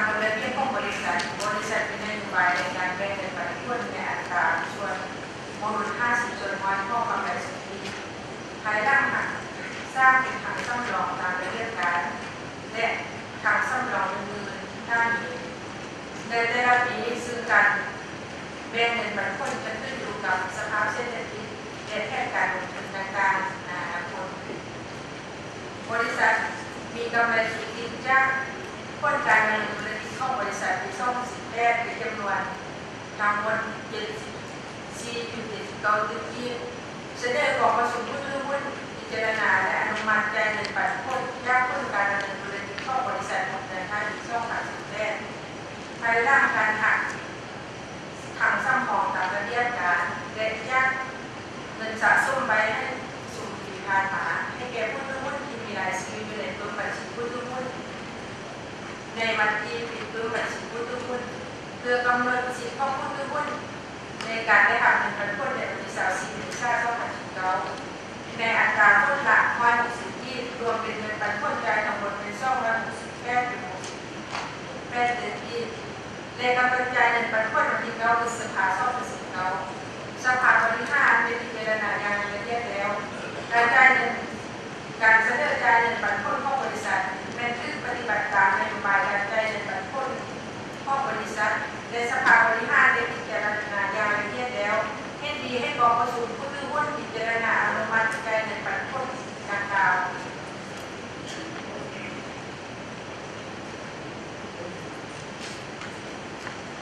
ຕາມລະບຽບຂອງບໍລິສັດ, ບໍລິສັດມີນະໂຍບາຍໃນການແບ່ງເງິນປັນຜົນໃນອັດຕາສ່ວນ ບໍ່ເກີນຫ້າສິບສ່ວນຮ້ອຍຂອງກຳໄລສຸດປີ. ພາຍຫຼັງສ້າງເປັນຄັງສຳລອງຕາມລະບຽບການ ແລະ ຄັງສຳລອງອື່ນໆທີ່ຖ້າມີໃນແຕ່ລະປີ, ຊຶ່ງການແບ່ງເງິນປັນຜົນຈະຂຶ້ນຢູ່ກັບສະພາບເສດຖະກິດ ແລະ ແຜນການລົງທຶນຕ່າງໆໃນອະນາຄົດ. ບໍລິສັດມີກຳໄລສຸດຈິດຈາກຜົນການດຳເນີນທຸລະກິດຂອງບໍລິສັດປີສອງພັນສິບແປດ ເປັນຈຳນວນທັງໝົດເຈັດສິບສີ່ຈຸດເຈັດເກົ້າຕື້ກີບ, ສະເໜີກອງປະຊຸມຜູ້ຖືຫຸ້ນພິຈາລະນາ ແລະ ອະນຸມັດຈ່າຍເງິນປັນຜົນຈາກຜົນການດຳເນີນທຸລະກິດຂອງບໍລິສັດຫົກເດືອນທ້າຍປີສອງພັນສິບແປດ ພາຍຫຼັງການຫັກ ທັງສຳຮອງຕາມລະບຽບການ ແລະ ຈາກເງິນສະສົມໄວ້ໃນຊຸມປີຜ່ານມາ ໃຫ້ແກ່ຜູ້ຖືຫຸ້ນທີ່ມີລາຍຊື່ຢູ່ໃນປຶ້ມບັນຊີຜູ້ຖືຫຸ້ນ ໃນວັນທີ່ປິດປຶ້ມບັນຊີຜູ້ຖືຫຸ້ນ ເພື່ອກຳນົດສິດຂອງຜູ້ຖືຫຸ້ນໃນການໄດ້ຮັບເງິນປັນຜົນໃນວັນທີຊາວສີ່ ເມສາ ສອງພັນສິບເກົ້າ ໃນອັດຕາຄົນລະຮ້ອຍຫົກສິບກີບ, ລວມເປັນເງິນປັນຜົນຈ່າຍທັງໝົດແມ່ນສອງຮ້ອຍຫົກສິບແປດຈຸດຫົກສິບແປດຕື້ກີບ ແລະ ກຳນົດຈ່າຍເງິນປັນຜົນວັນທີເກົ້າ ພຶດສະພາ ສອງພັນສິບເກົ້າ. ສະພາບໍລິຫານໄດ້ພິຈາລະນາຢ່າງລະອຽດແລ້ວ. ການຈ່າຍເງິນ, ການສະເໜີຈ່າຍເງິນປັນຜົນຂອງບໍລິສັດ ແມ່ນຖືກປະຕິບັດຕາມນະໂຍບາຍການຈ່າຍເງິນປັນຜົນຂອງບໍລິສັດ ແລະ ສະພາບໍລິຫານໄດ້ພິຈາລະນາຢ່າງລະອຽດແລ້ວ. ເຫັນດີໃຫ້ກອງປະຊຸມຜູ້ຖືຫຸ້ນພິຈາລະນາອະນຸມັດຈ່າຍເງິນປັນຜົນດັ່ງກ່າວ.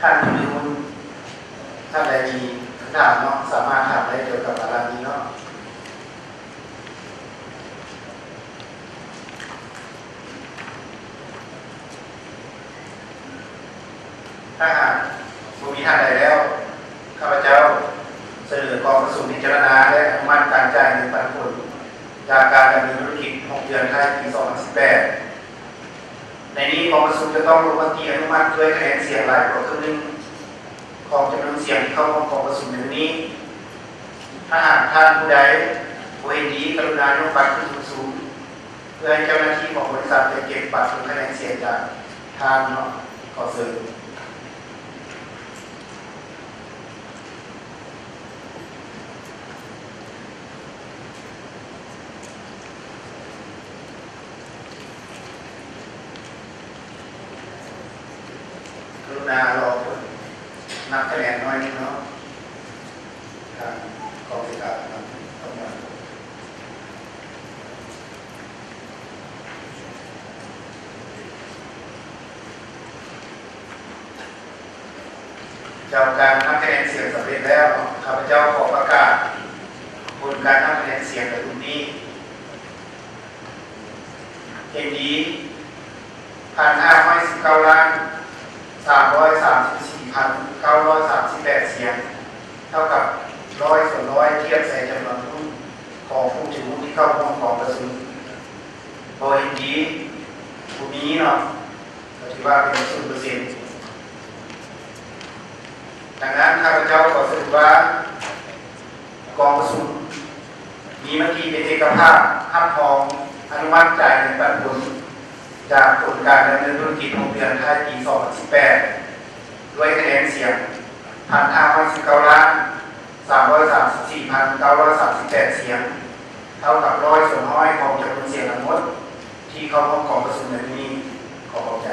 ທ່ານຜູ້ມີຫຸ້ນທ່ານໃດມີຄຳຖາມເນາະ ສາມາດຖາມໄດ້ກ່ຽວກັບວາລະນີ້ເນາະ. ຖ້າຫາກບໍ່ມີທ່ານໃດແລ້ວ, ຂ້າພະເຈົ້າສະເໜີກອງປະຊຸມພິຈາລະນາ ແລະ ອະນຸມັດການຈ່າຍເງິນປັນຜົນຈາກການດຳເນີນທຸລະກິດຫົກເດືອນທ້າຍປີສອງພັນສິບແປດ. ໃນນີ້ກອງປະຊຸມຈະຕ້ອງລົງມະຕິອະນຸມັດດ້ວຍຄະແນນສຽງຫຼາຍກວ່າເຄິ່ງໜຶ່ງຂອງຈຳນວນສຽງທີ່ເຂົ້າຮ່ວມກອງປະຊຸມໃນມື້ນີ້. ຖ້າຫາກທ່ານຜູ້ໃດບໍ່ເຫັນດີ, ກະລຸນາຍົກບັດຂຶ້ນສູງໆ ເພື່ອໃຫ້ເຈົ້າໜ້າທີ່ຂອງບໍລິສັດໄດ້ເກັບບັດລົງຄະແນນສຽງຈາກທ່ານເນາະ. ຂໍເຊີນ. ກະລຸນາລໍເພິ່ນນັບຄະແນນໜ້ອຍໜຶ່ງເນາະ. ທາງກອງສະກາວນຳຕ້ອງມາ. ເຈົ້າ, ການນັບຄະແນນສຽງສຳເລັດແລ້ວ. ຂ້າພະເຈົ້າຂໍປະກາດຜົນການນັບຄະແນນສຽງໃນກຸ່ມນີ້. ເຫັນດີ ພັນຫ້າຮ້ອຍສິບເກົ້າລ້ານ ສາມຮ້ອຍສາມສິບສີ່ພັນເກົ້າຮ້ອຍສາມສິບແປດສຽງ, ເທົ່າກັບຮ້ອຍສ່ວນຮ້ອຍ ທຽບໃສ່ຈຳນວນຫຸ້ນຂອງຜູ້ຖືຫຸ້ນທີ່ເຂົ້າຮ່ວມກອງປະຊຸມ. ບໍ່ເຫັນດີ ບໍ່ມີເນາະ, ກໍຖືວ່າເປັນສູນເປີເຊັນ. ດັ່ງນັ້ນ ຂ້າພະເຈົ້າຂໍສະຫຼຸບວ່າ ກອງປະຊຸມມີມະຕິເປັນເອກະພາບຮັບຮອງອະນຸມັດຈ່າຍເງິນປັນຜົນຈາກຜົນການດຳເນີນທຸລະກິດຫົກເດືອນທ້າຍປີສອງພັນສິບແປດ ດ້ວຍຄະແນນສຽງ ພັນຫ້າຮ້ອຍສິບເກົ້າລ້ານ ສາມຮ້ອຍສາມສິບສີ່ພັນເກົ້າຮ້ອຍສາມສິບແປດສຽງ, ເທົ່າກັບຮ້ອຍສ່ວນຮ້ອຍຂອງຈຳນວນສຽງທັງໝົດທີ່ເຂົ້າຮ່ວມກອງປະຊຸມໃນມື້ນີ້. ຂໍຂອບໃຈ.